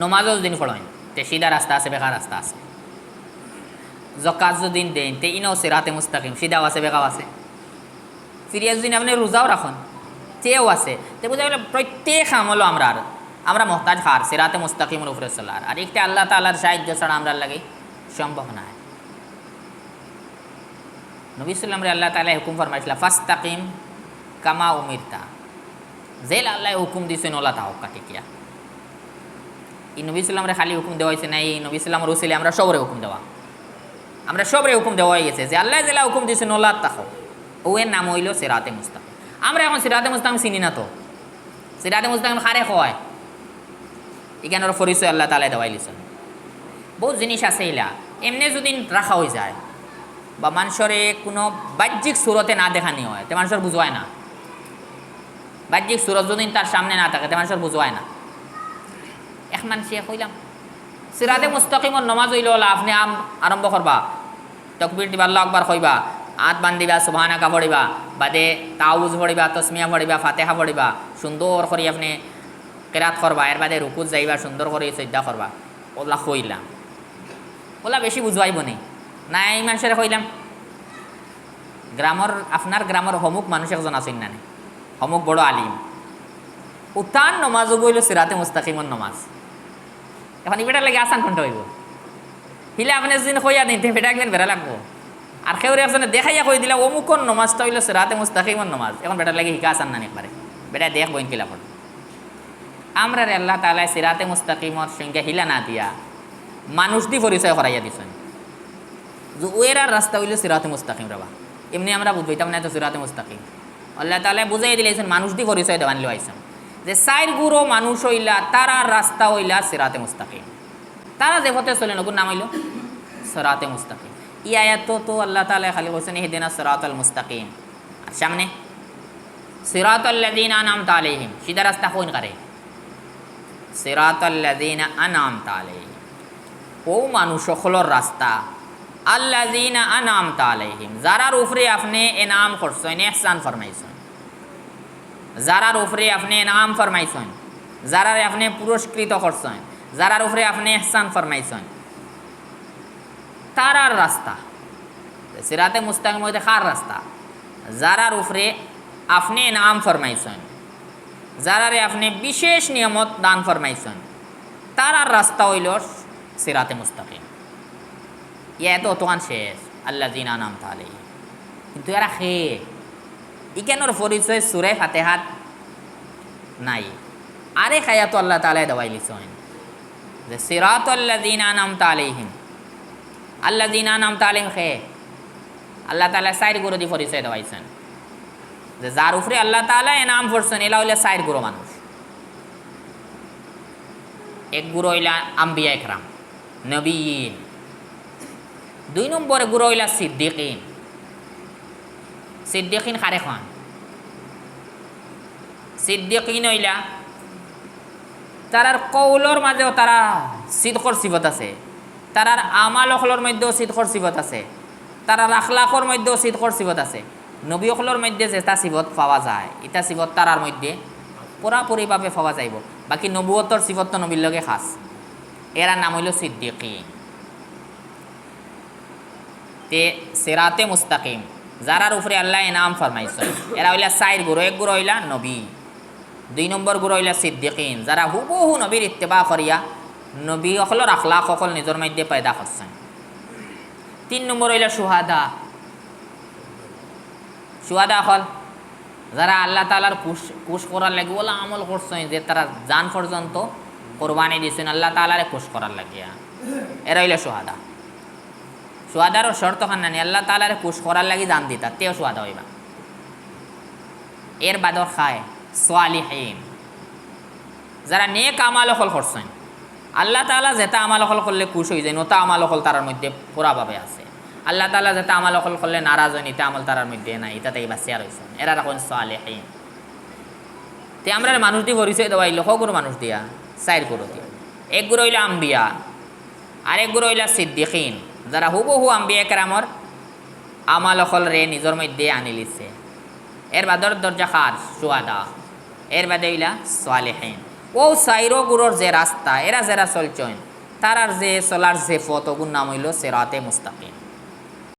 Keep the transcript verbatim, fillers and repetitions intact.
নমাজও যুদিন পড়ইন, তে সিধা রাস্তা আছে, বেকা রাস্তা আছে। জকাত যুদিন দেইন, তে ইনো সিরাতে মুস্তাকিম, সিধাও আছে, বেকাও আছে। ফিরিয়া যুদিন আপনে রোজাও রাখইন, তেও আছে। তে বুঝা গেল, প্রত্যেক আমলও আমরার, আমরা মহতাজ কার, সিরাতে মুস্তাকিমর উপরে চলার। আর একটা আল্লাহ তাআলার সাহায্য ছাড়া আমরার লাগি সম্ভব নায়। নবী সাল্লামরে আল্লাহ তাআলায় হুকুম ফরমাইছলা, "ফাস্তাকিম কামা উমিরতা।" যেলা আল্লায় হুকুম দিছইন, অলা থাকউক্কা টিকিয়া। ই নবী সাল্লামরে খালি হুকুম দেওয়া অইছে না, ই নবী সাল্লামর উসিলায় আমরা সবরে হুকুম দেওয়া। আমরা সবরে হুকুম দেওয়া অইগেছে যে আল্লায় যেলা হুকুম দিছইন, অলাত থাকো। অউ এর নাম অইলো সিরাতে মুস্তাকিম। আমরা এখন সিরাতে মুস্তাকিম চিনি না তো। সিরাতে মুস্তাকিম কারে কয়? ইখানর পরিচয় আল্লাহ তাআলায় দেওয়াইলিছইন। বউত জিনিস আছে ইলা, এমনে যুদিন রাখা অইযায় বা মানষরে কুনু বাহ্যিক সুরতে না দেখানি অয়, তে মানষর বুঝা অয় না। বাহ্যিক সুরত যুদিন তার সামনে না থাকে, তে মানষর বুঝা অয় না। এক মানষে কইলাম, সিরাতে মুস্তাকিমর নমাজ অইলো অলা, আপনে আম-, আরম্ভ করবা, তকবির দিবা, আল্লাহু আকবার কইবা, আত বান্ধিবা, সুবহানাকা পড়িবা, বাদে তাউজ পড়িবা, তসমিয়া পড়িবা, ফাতিহা পড়িবা, সুন্দর করি আপনে কেরাত করবা, এর বাদে রুকুত যাইবা, সুন্দর করি সইজদা করবা। অলা কইলাম, অলা বেশি বুঝাইবো নি? না, ই মানষরে কইলাম, গ্রামর, আপনার গ্রামর হমুক মানুষ একজন আছইন না নি, হমুক বড় আলিম, অউ তান নমাজ অগু অইলো সিরাতে মুস্তাকিমর নমাজ। এখন ই বেটার লাগি আসান কুনটা অইবো? হিলা আপনে যুদিন কইয়া দেইন, তে বেটা একদিন বেড়া লাগবো। আর কেউরে একজনে দেখাইয়া কই দিলা, "অমুকর নমাজটা অইলো সিরাতে মুস্তাকিমর নমাজ।" এখন বেটার লাগি হিকা আসান না নি একবারে? বেটা দেখবো ইনকিলা পড়ে। আমরারে আল্লাহ তাআলায় সিরাতে মুস্তাকিমর সংজ্ঞা হিলা না দিয়া মানুষদি পরিচয় করাইয়া দিছইন। যে অউ এরার রাস্তা অইলো সিরাতে মুস্তাকিম রেবা। এমনে আমরা বুঝাইতাম না তো সিরাতে মুস্তাকিম। আল্লাহ তাআলায় বুঝাইয়া দিলাইছইন, মানুষদি পরিচয় দেওয়ানি লইছইন। যে চাইর গুরু মানুষ অইলা, তারার রাস্তা অইলা সিরাতে মুস্তাকিম। তারা যে পথে চলেন, অগুর নাম অইলো সিরাতে মুস্তাকিম। ই আয়াতো তো আল্লাহ তাআলায় খালি কইছইন, "ইহদিনাস সিরাতাল মুস্তাকিম।" আর সামনে, "সিরাতাল্লাযিনা আনআমতা আলাইহিম।" সিধা রাস্তা কইন কারে? সিরাতাল্লাযিনা আনআমতা আলাইহিম। অউ মানুষ অকলর রাস্তা, আল্লাযিনা আনআমতা আলাইহিম, যারার উপরে আপনে এনাম করছইন, এহসান ফরমাইছইন। যারার উপরে আপনে এনাম ফরমাইছইন, যারারে আপনে পুরস্কৃত করছইন, যারার উপরে আপনে এহসান ফরমাইছইন, তারার রাস্তা। সিরাতে মুস্তাকিম অইতে কার রাস্তা? যারার উপরে আপনে এনাম ফরমাইছইন, যারারে আপনে বিশেষ নিয়ামত দান ফরমাইছইন, তারার রাস্তা অইলো সিরাতে মুস্তাকিম। ইয়া তো অতখান শেষ, আল্লাযিনা আনআমতা আলাইহিম। কিন্তু এরা কে? ইখানর পরিচয় সূরা ফাতিহাত নাই। আরেক আয়াতো আল্লাহ তাআলায় দেওয়াইলিছইন যে সিরাতাল্লাযিনা আনআমতা আলাইহিম। আল্লাযিনা আনআমতা আলাইহিম কে? আল্লাহ তাআলায় চাইর গুরুদি পরিচয় দেওয়াইছইন যে যার উপরে আল্লাহ তাআলায় এনাম করছইন, এলা অইলা চাইর গুরু মানুষ। এক গুরু অইলা আম্বিয়া একরাম, নবীন। দুই নম্বরে গুরু অইলা সিদ্দিকিন। সিদ্দিকিন কারে কইন? সিদ্দিকিন অইলা তারার কওলর মাঝেও তারা সিদকর সিফত আছে, তারার আমাল অকলর মধ্যেও সিদকর সিফত আছে, তারার আখলাকর মধ্যেও সিদকর সিফত আছে। নবী অকলর মধ্যে যেটা সিফত পাওয়া যায়, ইটা সিফত তারার মধ্যে পুরাপুরিভাবে পাওয়া যাইবো। বাকি নবুয়তর সিফত তো নবীর লগে খাস। এরার নাম অইলো সিদ্দিকিন। তে সিরাতে মুস্তাকিম, যারার উপরে আল্লায় এনাম ফরমাইছইন, এরা অইলা চাইর গুরু। এক গুরু অইলা নবী, দুই নম্বর গুরু অইলা সিদ্দিকিন, যারা হুবহু নবীর ইত্তেবা করিয়া নবী অকলর আখলাক অকল নিজর মধ্যে পয়দা করছইন। তিন নম্বর অইলা শুহাদা। শুহাদা অকল যারা আল্লাহ তাআলার খুশ, খুশ করার লাগি অলা আমল করছইন যে তারা জান পর্যন্ত কুরবানি দিছইন আল্লাহ তাআলারে খুশ করার লাগিয়া। এরা অইলা শুহাদা। শুহাদারও শর্ত খান নানি, আল্লাহ তাআলারে খুশ করার লাগি জান দিতা, তেও শুহাদা অইবা। এর বাদর খায় সালিহিন, যারা নেক আমাল অকল করছইন, আল্লাহ তাআলা যেটা আমাল অকল করলে খুশ অইযাইন, ওটা আমাল অকল তারার মধ্যে পুরাভাবে আছে। আল্লাহ তাআলা যেটা আমাল অকল করলে নারাজ অইন, ইটা আমল তারার মধ্যে নাই, ইটা থাকি বাঁচিয়া রইছইন। এরারে কইন সালিহিন। তে আমরারে মানুষদি পরিচয় দেওয়াইলো, ক গুরু মানুষ দিয়া? চাইর গুরু দিয়া। এক গুরু অইলা আম্বিয়া, আরেক গুরু অইলা সিদ্দিকিন, যারা হুবহু আম্বিয়া কেরামর আমাল অকলরে নিজর মধ্যে আনিলিছে। এর বাদর দরজা কার? শুহাদা। এর বাদে অইলা সালিহিন। অউ চাইরো গুরুর যে রাস্তা, এরা যেরা চলছইন, তারার যে চলার যে পথ, অগুর নাম অইলো সিরাতে মুস্তাকিম।